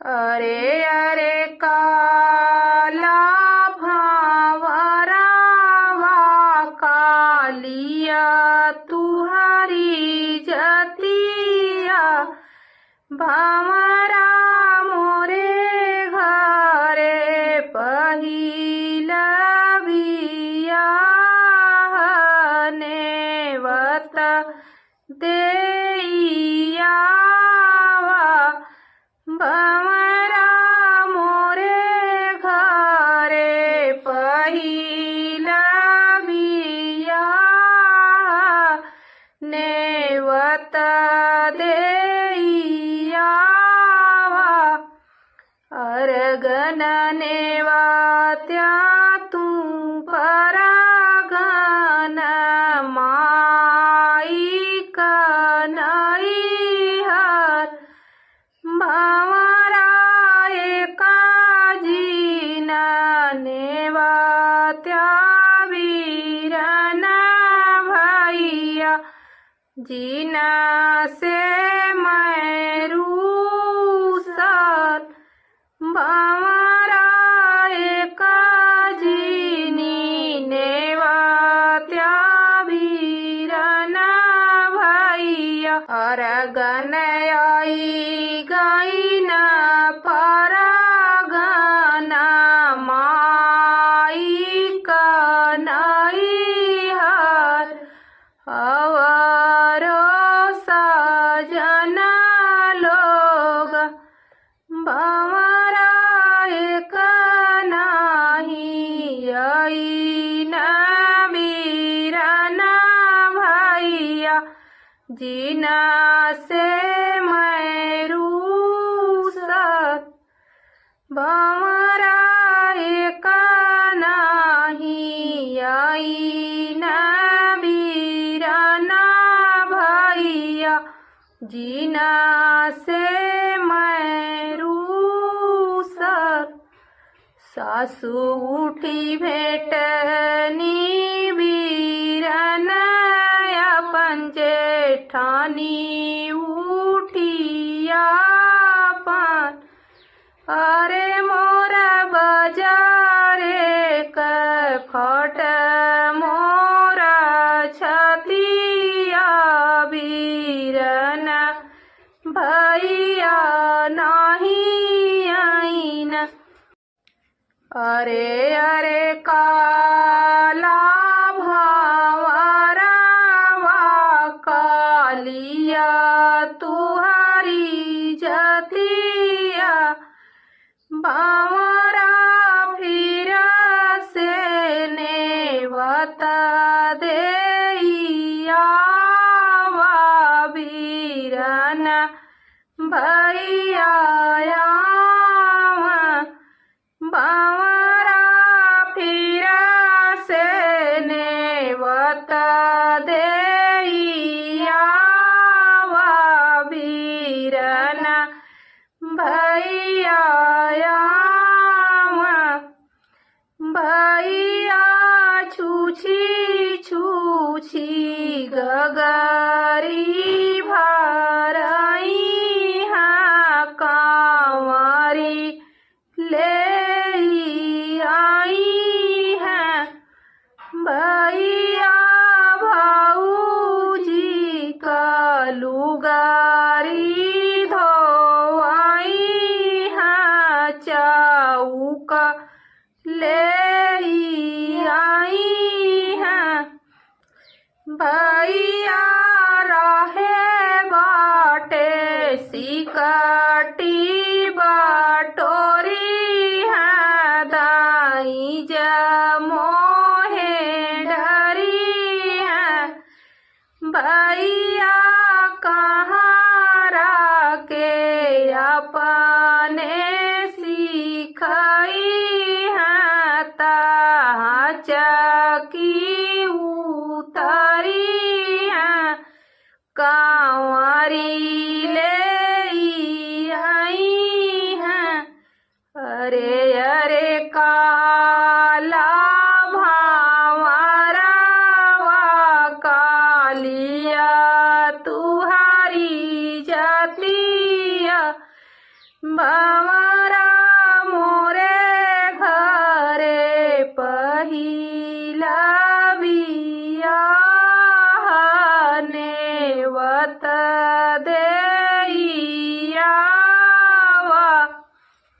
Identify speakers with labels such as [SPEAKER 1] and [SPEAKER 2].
[SPEAKER 1] अरे अरे काला भावरावा कालिया तुहरी जतिया भंवरा मोरे घरे पहिला बियाह नेवत देइयावा भंवरा मोरे घरे पहिला बियाह नेवत देइयावा। अरगन नेवात्या तू परागन माई कनैहर भंवरा एकाजीन नेवात्या वीरन भैया जीना से मैं रूसल भंवरा एकाजिनी नेवात्या वीरन भैया। अरगन आई गईन परागन माई कनैहर अवरो सजन लोग भंवरा एक नाही अइन वीरन भैया जीना से मैं रूसल भंवरा एक नाही अइन वीरन भैया जीना से मैं रूसल। सासू उठी भेटनी वीरन अपन जेठानी उठिया अपन अरे मोर बजारे फट मोर छतिया वीरन भैया नाही आईन। अरे अरे काला भावरावा कालिया तुहारी जतिया भंवरा फिर से नेवत देइयावा वीरन भैया भंवरा फिर से नेवत देइयावा वीरन भैया। भैया छूछी छूछी गगरी भरई हाँ कांवरी ले आई है। भैया भाऊजी का लुगारी धोवाई हाँ चौका ले आई है। भैया रहे बाटे सिकटी बटोरी है दाई जमोहे डरी है। भैया कहाँ के अपने सिखई है तहाँ चकी उतरी है कांवरी ले आई है। अरे अरे काला भावरावा कालिया तुहारी जातिया भंवरा कंवरिया।